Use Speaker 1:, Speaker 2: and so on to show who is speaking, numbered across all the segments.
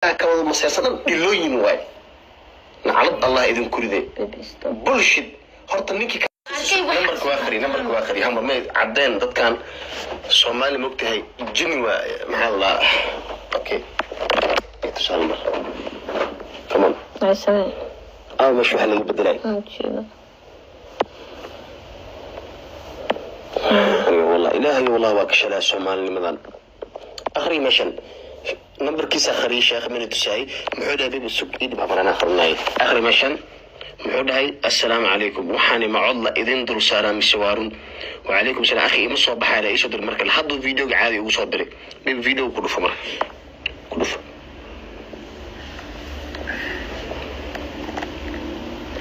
Speaker 1: Ka wada maseersan dhan dhilooyin waay. Naclad Allah idinku ride.
Speaker 2: Baby, stop.
Speaker 1: Bullshit. Horta ninkii
Speaker 2: Arkay waxa-
Speaker 1: Nambarka waa akhri, nambarka waa akhri. Hamar may caddeen dadkan Soomaali mogtahay, jini waa, maxaa la, okay, tusaale mar, come on.
Speaker 2: Ay, samee.
Speaker 1: Aa, meesha waxaa laga bedelay.
Speaker 2: Aan jeedo.
Speaker 1: Wallah, Ilaahay, wallah, waa ka shalaa Soomaalinimadan. Akhri meeshan nambarkiisa, akhriyi. Sheekh mana tusaayey? Muxuu dhahay? Baby, sug, ii dhib, habaraan akhrinay. Akhri meeshan, muxuu dhahay? "Assalaamu calaykum, waxaani ma codla idin dul saaraa mise waa run?" Wacalaykum salaam, akhi. Ima soo baxaya, la iisoo dir markale. Hadduu videoga caadi ugu soo diray. Baby, videoga ku dhufo marka, ku dhufo.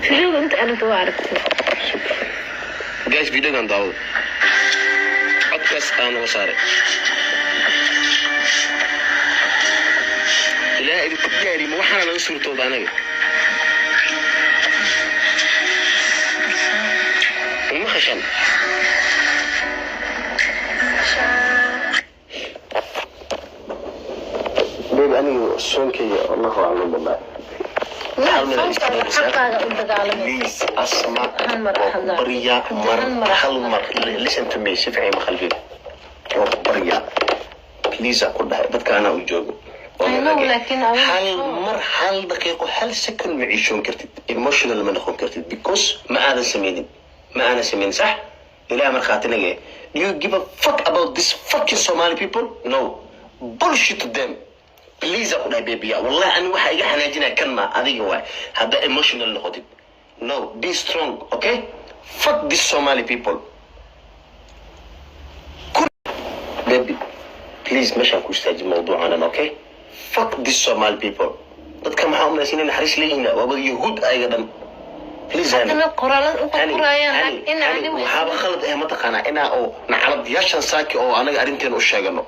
Speaker 2: Videoga inta aragta waa aragtay.
Speaker 1: Guys, videogan daawada, codkaas aa naga saaray. Ilaah idinku gaari, ma waxaana laga suurtooda anaga uma khashan. Baby, aniga soonkayga, Allahu aclam, wallahi.
Speaker 2: Ma soonkaada xaqaaga u dagaalamay.
Speaker 1: Please, Asma.
Speaker 2: Hal mar
Speaker 1: waa ku
Speaker 2: hadla.
Speaker 1: baryaa mar.
Speaker 2: Hal mar
Speaker 1: hal
Speaker 2: hadla.
Speaker 1: Mar, listen to me, si fiican maqalbiga. Waa ku baryaa, please, aan ku dhahay, dadka anaa u joogo.
Speaker 2: I know, laakiin I want
Speaker 1: Hal
Speaker 2: to-
Speaker 1: mar, hal daqiiqo, hal second ma ciishoon kartid, emotional ma noqon kartid, because ma aadan sameynin, ma aadan sameynin. Sax, Ilaah markhaati. Do you give a fuck about this fucking Somali people? No, bullshit to them. Please, aan ku dhahay, baby. Wallahi, ani waxa iga xanaajinaya kan ma adiga waay. Haddaa emotional noqotid, no, be strong, okay? Fuck this Somali people. Baby, please, meeshaan ku istaaji mawduucanan, okay? Fuck this Somali people. Dadka maxaa umalaysa inay naxariis leeyihiin? Waa wada Yahuud ayaga dhan. Please, honey.
Speaker 2: Haddana qoraalada u
Speaker 1: Hani,
Speaker 2: qorayaan
Speaker 1: hani,
Speaker 2: in
Speaker 1: hani,
Speaker 2: ani wax
Speaker 1: waxaaba khalad eh, mataqaanaa, inaa oo nacaladayaashan saaki oo anaga arrinteena u sheegano,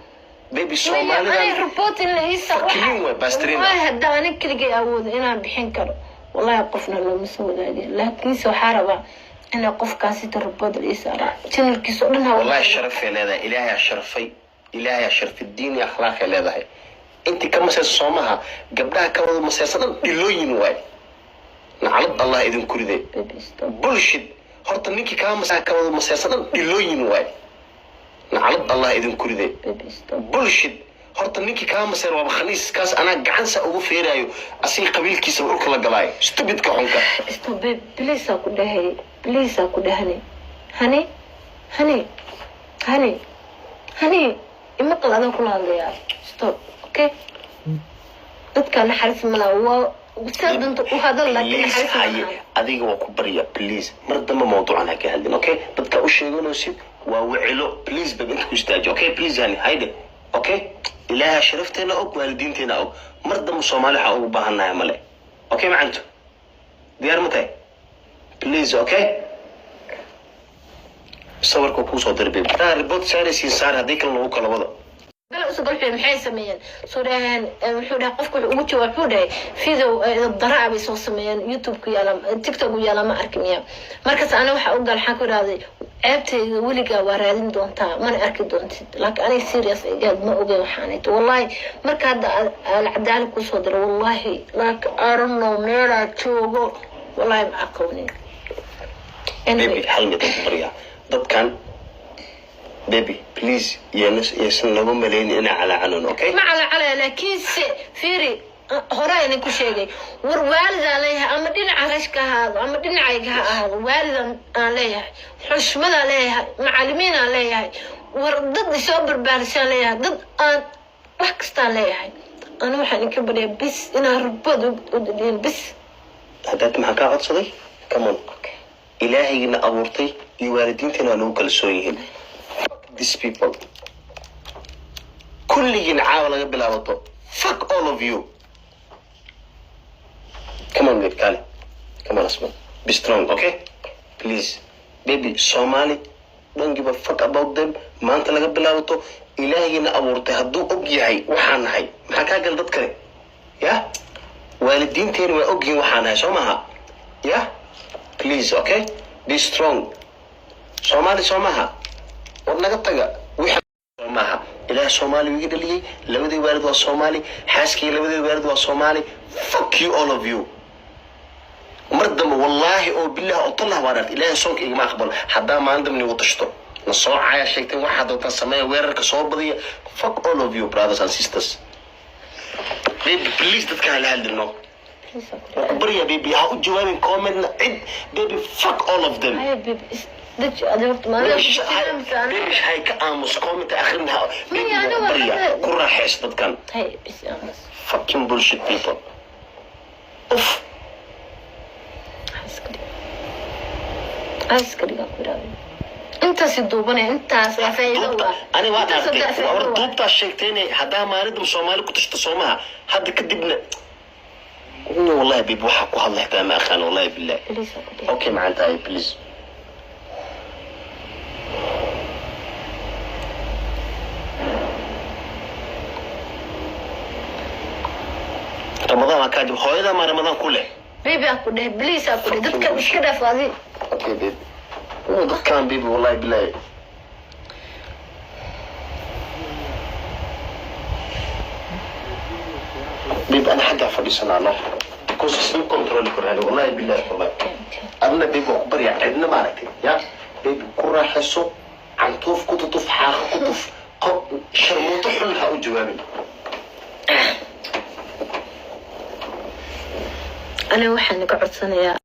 Speaker 1: baby.
Speaker 2: Maya, ani
Speaker 1: Soomaalidan
Speaker 2: report in la ii saaro.
Speaker 1: Fucking waay, bastrina.
Speaker 2: Wallahi, hadda ani keligay awoodo inaan bixin karo, wallahi qofna looma soo wadaagin, laakiinse waxaa rabaa inay qofkaasita report la ii saaraa, channelkiisa oo dhan ha.
Speaker 1: Wallahi, sharafay leedahay. Ilaahay sharfay, Ilaahay sharfay, diin iyo akhlaaqay leedahay. Intii ka maseysa soomaha, gabdhaha ka wada maseysa dhan dhilooyin waay. Naclad Allah idinku ride.
Speaker 2: Baby, stop.
Speaker 1: Bullshit. Horta ninkii kaa masa ka wada maseysa dhan dhilooyin waay. Naclad Allah idinku ride.
Speaker 2: Baby, stop.
Speaker 1: Bullshit. Horta ninkii kaa maseer waaba khaniis kaas. Anaa gacan saa ugu feeraayo asiga, qabiilkiisa dhulka la galaayo, stupidka xunka.
Speaker 2: Stop, babe, please aa ku dhahay, please aa ku dhahani. Hani, hani, hani, hani, imaqal, adaan kula hadlayaa. Stop, okay? Dadka naxariis malaha. Waa saa danta u hadal, laakiin
Speaker 1: Please.
Speaker 2: naxariis
Speaker 1: Haye.
Speaker 2: malaha.
Speaker 1: Adiga waa ku barya, please, mar dambe mawduucan ha ka hadlin, okay? Dadka u sheeganaysid waa wicilo. Please, babe, inta ku istaaji, okay? Please, hani, hayde, okay? Ilaaha sharafteena og, waalidiinteena og. Mar dambe Soomaali waxaa ugu baahannahay male, okay? Macanto, diyaar ma tahay? Please, okay? Sawirka kuusoo diray, babe. Hadaa report saaraysiin, saar. Haddii kale lagu kala wada.
Speaker 2: Gala usoo galxuye, maxay sameeyeen? Soo dhaheen wuxuu dhahay qofku, wuxuu ugu jawaab, wuxuu dhahay video daraa bay soo sameeyeen, YouTube-ku yaala, TikTok yaala, ma arki miya? Markaas ana waxa u gal, waxaan ku idhahday, "Ceebtayda weligaa waa raadin doontaa, mana arki doontid." Laakiin aniga serious igaad ma ogeyn waxaan ito, wallahi. Marka hadda Alcadaali kusoo diro, wallahi, like, I don't know meelaa joogo, wallahi ma aqoonin.
Speaker 1: Baby,
Speaker 2: anyway.
Speaker 1: Hal mid aan ku baryaa dadkan, baby, please, yaysan nagu malaynin inaa calaacanon, okay?
Speaker 2: Ma calacalaya, laakiinse fiiri, hore idin ku sheegay, war waalidaan leeyahay, ama dhinaca rashka ha ahaado ama dhinacayga ha ahaado, waalidaan aan leeyahay, xushmadaan leeyahay, macalimiinaan leeyahay, war dad isoo barbaarisaan leeyahay, dad aan wax kastaan leeyahay. Ana waxaan idinka baryaa bis inaan report u didhiin bis.
Speaker 1: Haddaad maxaa kaa codsaday? Come on.
Speaker 2: Okay.
Speaker 1: Ilaahaygiina abuurtay iyo waalidiinteena waa nagu kalsoon yihiin. Fuck these people. Kulligiin caawa laga bilaabato, fuck all of you. Come on, babe, kale. Come on, Asma, be strong, okay? Please, baby. Somali, don't give a fuck about them. Maanta laga bilaabato, Ilaahaygiina abuurtay hadduu og yahay waxaan nahay, maxaa kaa gal dad kale? Ya waalidiinteena waa ogyihiin waxaan nahay, soo maha? Ya, please, okay? Be strong. Soomaali soo maha? War naga taga wixii soo maaha. Ilaah Soomaali iga dhaliyey. Labadii waalid waa Soomaali. Xaaskii labadii waalid waa Soomaali. Fuck you, all of you. Mar dambe, wallaahi oo bilah oo tallah, waa dhaartay, Ilaahay soonka igama aqbalo haddaa maalin dambe nigu tashto. Na soo caya, sheegteen, waxaad doontaan sameeya, weerarka soo badiya. Fuck all of you, brothers and sisters. Baby, please, dadka hala hadlino.
Speaker 2: Please, aan ku
Speaker 1: Waa ku baryaa, baby, ha u jawaabin commentna cid. Baby, fuck all of them.
Speaker 2: Haya baby, deji adi horta maalin
Speaker 1: Baby, hay ka aamus, comment akhrin ha. Baby,
Speaker 2: Maya,
Speaker 1: waa ku
Speaker 2: aniga
Speaker 1: baryaa,
Speaker 2: hadda-
Speaker 1: ku raaxays dadkan.
Speaker 2: Hay, bis, aamus.
Speaker 1: Fucking bullshit people. Uf.
Speaker 2: Ha iska dhig, ha iska dhigaa ku idhaahdo. Intaasi duubanaya, intaas waa faa'iido u
Speaker 1: Duubta
Speaker 2: ah.
Speaker 1: ani waa
Speaker 2: Intaas
Speaker 1: dhaartay.
Speaker 2: haddaa
Speaker 1: Waa war.
Speaker 2: Faa'iido u ah.
Speaker 1: Duubtaa sheegteene, haddaa maalintan Soomaali ku tashto soomaha hadda kadibna. Wallahi baby, waxaa ku hadla xitaa ma aqaan, wallahi billahi.
Speaker 2: Please, aan ku dhihi.
Speaker 1: Okay, macaan tahay, please. Ramadaan waa kaa jib. Hooyadaa maa Ramadaan ku leh?
Speaker 2: Baby, aan ku dhehe, please, aan ku dhehe, dadka iska dhaaf adi.
Speaker 1: Okay baby. Oh, dadkaan baby, wallahi billahi. Baby, ana xaggaa fadhiisanaa, no, because isma control karaan, wallahi billahi, wallahi. Adna baby, waa ku baryaa, cidna maaragtay ya baby, ku raaxayso, cantuuf ku tutuf, xaaqa ku tuf, qob sharmuuto xun ha u jawaabin.
Speaker 2: Aniga waxaan ka codsanayaa